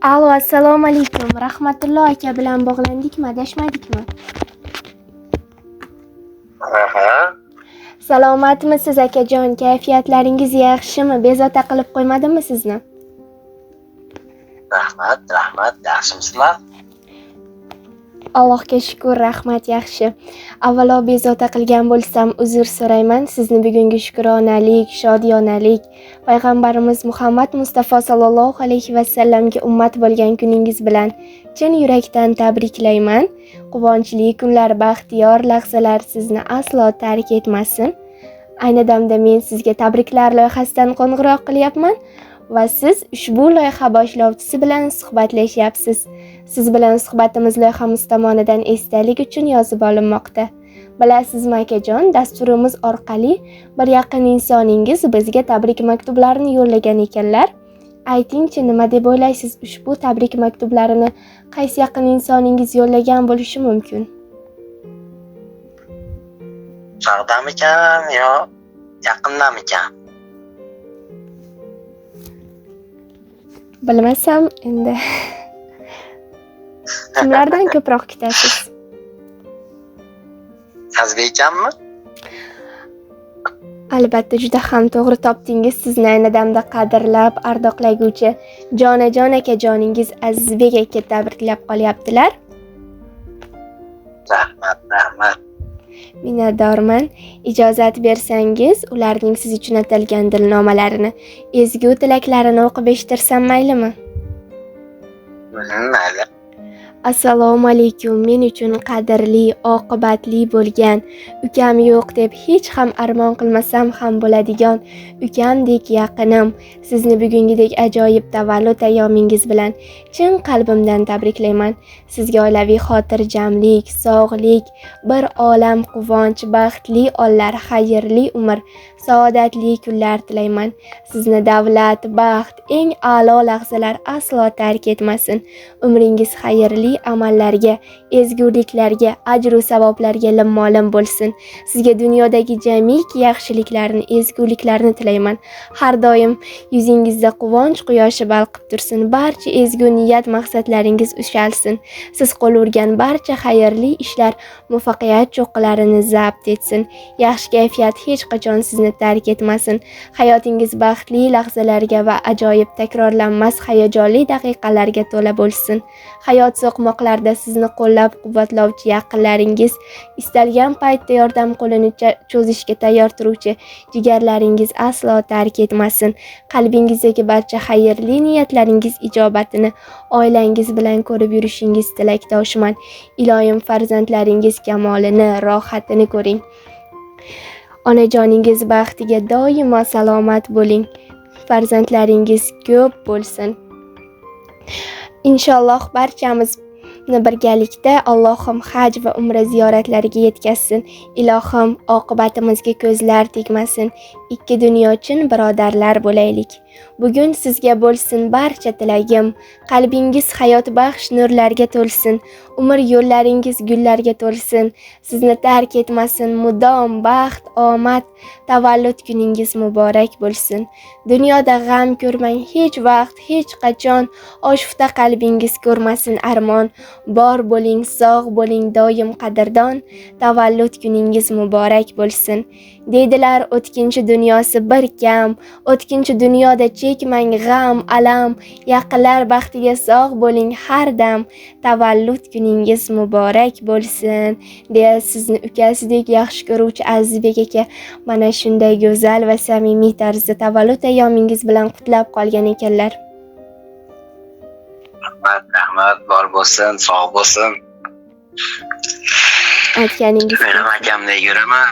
Alo, assalomu alaykum. Rahmatullo aka bilan bog'landikmi, adashmadikmi? Aha. Salomatmisiz akajon? Kayfiyatlaringiz yaxshimi? Bezovta qilib qo'ymadimmi sizni? Rahmat, rahmat. Yaxshimisizlar? Allohga shukur, rahmat, yaxshi. Avvalo bezovta qilgan bo'lsam uzr so'rayman. Sizni bugungi shukronalik, shodiyonalik, payg'ambarimiz Muhammad Mustafa sallallohu alayhi va sallamga ummat bo'lgan kuningiz bilan chin yurakdan tabriklayman. Quvonchli kunlar, baxtiyor lahzalar sizni aslo tark etmasin. Ayni damda men sizga tabriklar loyihasidan qo'ng'iroq qilyapman va siz ushbu loyiha boshlovchisi bilan suhbatlashyapsiz. Siz bilan suhbatimiz loyihamiz tomonidan esdalik uchun yozib olinmoqda. Bilasizmi akajon, dasturimiz orqali bir yaqin insoningiz bizga tabrik maktublarini yo'llagan ekanlar. Aytingchi, nima deb o'ylaysiz, ushbu tabrik maktublarini qaysi yaqin insoningiz yo'llagan bo'lishi mumkin? Uzoqdamikan yo yaqindamikan? Bilmasam endi. Kimlardan ko'proq kutasiz? Azizbekkanmi? Albatta, juda ham to'g'ri topdingiz. Sizni ayni damda qadrlab, ardoqlaguvchi jonajon akajoningiz Azizbek aka tabriklab qolyaptilar. Rahmat, rahmat. Minnatdorman. Ijozat bersangiz, ularning siz uchun atalgan dilnomalarini, ezgu tilaklarini o'qib eshittirsam maylimi? Mayli. Assalomu alaykum. Men uchun qadrli, oqibatli bo'lgan, ukam yo'q deb hech ham armon qilmasam ham bo'ladigan ukamdek yaqinim, sizni bugungidek ajoyib tavallud ayyomingiz bilan chin qalbimdan tabriklayman. Sizga oilaviy xotirjamlik, sog'lik, bir olam quvonch, baxtli onlar, xayrli umr, saodatli kunlar tilayman. Sizni davlat, baxt, eng a'lo lahzalar aslo tark etmasin. Umringiz xayrli amallarga, ezguliklarga, ajr va savoblarga limmo-lim bo'lsin. Sizga dunyodagi jamiki yaxshiliklarni, ezguliklarni tilayman. Har doim yuzingizda quvonch quyoshi balqib tursin. Barcha ezgu niyat maqsadlaringiz ushalsin. Siz qo'l urgan barcha xayrli ishlar muvaffaqiyat cho'qqilarini zabt etsin. Yaxshi kayfiyat hech qachon sizni tark etmasin. Hayotingiz baxtli lahzalarga va ajoyib takrorlanmas hayajonli daqiqalarga to'la bo'lsin. Hayot so'qmoqlarida sizni qo'llab-quvvatlovchi yaqinlaringiz, istalgan paytda yordam qo'lini cho'zishga tayyor turuvchi jigarlaringiz aslo tark etmasin. Qalbingizdagi barcha xayrli niyatlaringiz ijobatini oilangiz bilan ko'rib yurishingiz tilakdoshman. Iloyim farzandlaringiz kamolini, rohatini ko'ring. Onajoningiz baxtiga doimo salomat bo'ling. Farzandlaringiz ko'p bo'lsin. Inshaalloh barchamiz birgalikda Allohim haj va umra ziyoratlariga yetkazsin. Ilohim oqibatimizga ko'zlar tegmasin. Ikki dunyo chin birodarlar bo'laylik. Bugun sizga bo'lsin barcha tilagim. Qalbingiz hayotbaxsh nurlarga to'lsin. Umr yo'llaringiz gullarga to'lsin. Sizni tark etmasin mudom baxt, omad. Tavallud kuningiz muborak bo'lsin. Dunyoda g'am ko'rmang hech vaqt, hech qachon. Oshufta qalbingiz ko'rmasin armon. Bor bo'ling, sog' bo'ling doim qadrdon. Tavallud kuningiz muborak bo'lsin. Deydilar o'tkinchi dunyosi bir kam, o'tkinchi dunyoda chekmang g'am, alam. Yaqinlar baxtiga sog' bo'ling har dam. Tavallud kuningiz muborak bo'lsin, deya sizni ukasidek yaxshi ko'ruvchi Azizbek aka mana shunday go'zal va samimiy tarzda tavallud ayyomingiz bilan qutlab qolgan ekanlar. Rahmat, rahmat, bor bo'lsin, sog' bo'lsin. Aytganingiz men ham akamdek yuraman.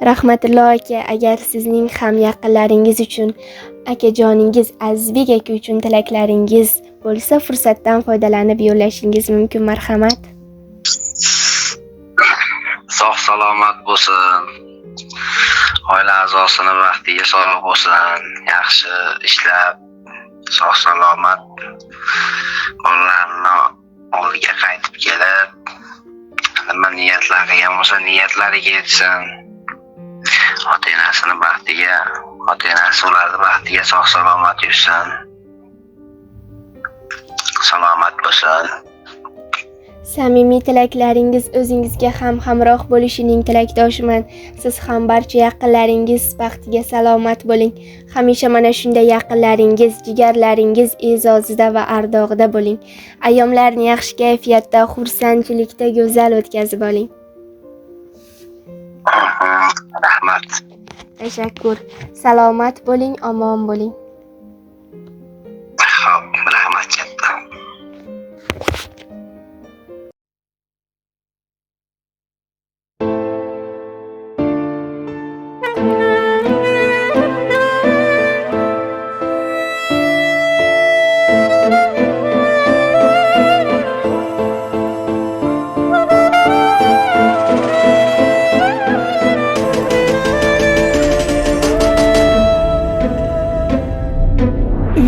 Rahmatullo aka, agar sizning ham yaqinlaringiz uchun, akajoningiz Azizbek aka uchun tilaklaringiz bo'lsa, fursatdan foydalanib yo'llashingiz mumkin. Marhamat. Sog' salomat bo'lsin. Oila a'zosini baxtiga sog' bo'lsin. Yaxshi ishlab, sog' salomat bolalarini oldiga qaytib kelib, nima niyatlar qilgan bo'lsa, niyatlariga yetsin. Ota-onasini baxtiga Ota-enasi ularni baxtiga sog' salomat yursin. Salomat bo'lsin. Samimiy tilaklaringiz o'zingizga ham hamroh bo'lishining tilakdoshiman. Siz ham barcha yaqinlaringiz baxtiga salomat bo'ling. Hamisha mana shunday yaqinlaringiz, jigarlaringiz e'zozida va ardog'ida bo'ling. Ayyomlarni yaxshi kayfiyatda, xursandchilikda go'zal o'tkazib oling. Rahmat. Tashakkur. Salomat bo'ling, omon bo'ling. Xo'p, rahmat katta.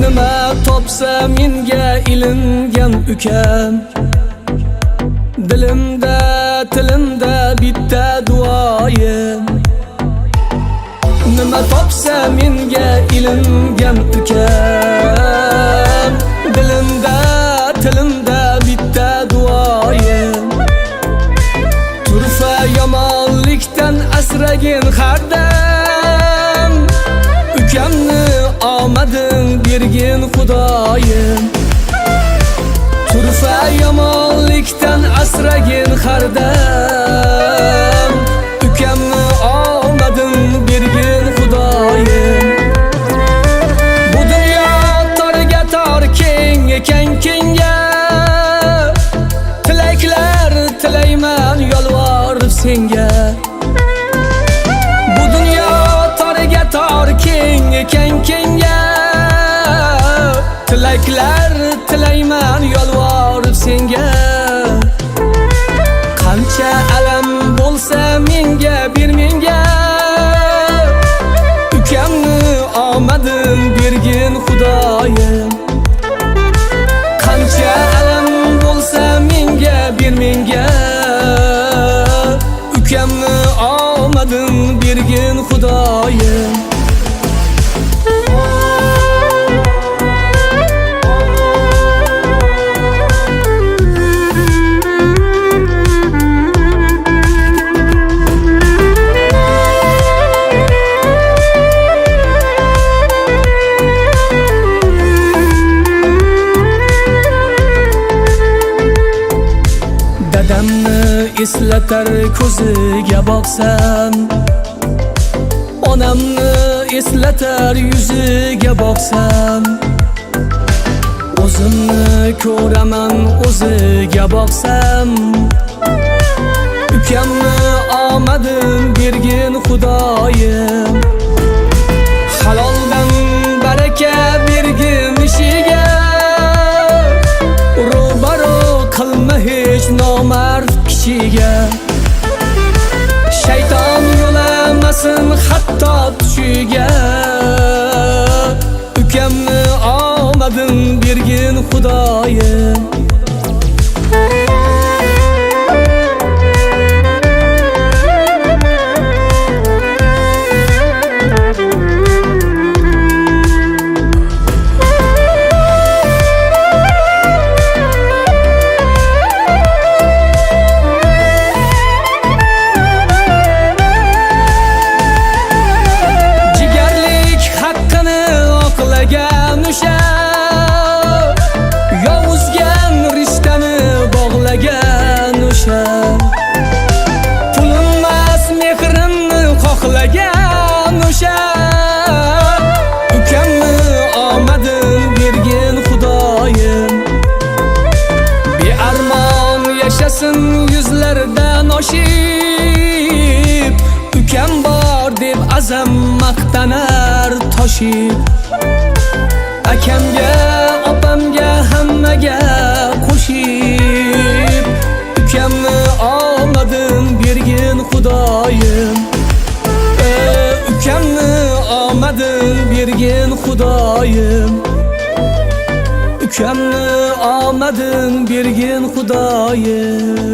Nima topsa menga ilingan ukam, dilimda tilimda bitta duoyim. Nima topsa menga ilingan ukam, dilimda tilimda bitta duoyim. Turfa yomonlikdan asragin har dam, ukamni omadin bergin Xudoyim. Turfa yomonlikdan asragin har dam, ukamni omadin bergin Xudoyim. Bu dunyo torga tor keng ekan kengga, tilaklar tilayman yolvorib senga. Bu dunyo torga tor keng ekan kengga, tilaklar tilayman yolvorib senga. Qancha alam bo'lsa menga ber menga, ukamni omadin bergin Xudoyim. Qancha alam bo'lsa menga ber menga, ukamni omadin bergin Xudoyim. Dadamni eslatar ko'ziga boqsam, onamni eslatar yuziga boqsam, o'zimni ko'raman o'ziga boqsam, ukamni omadin bergin Xudoyim. Haloldan baraka bergin ishiga, ro'baro qilma hech nomard kishiga. Shayton yo'lamasin hatto tushiga, ukamni omadin bergin Xudoyim. Jigarlik haqqini oqlagan o'sha, yovuzgan rishtani bog'lagan o'sha, pulinmas mehrimni xohlagan o'sha, ukamni omadin bergin Xudoyim. Bearmon yashasin yuzlaridan oshib, ukam bor deb azam maqtanar toshib. Akamga, opamga, hammaga qo'shib, ukamni omadin bergin Xudoyim. Ukamni omadin bergin Xudoyim. Ukamni omadin bergin Xudoyim.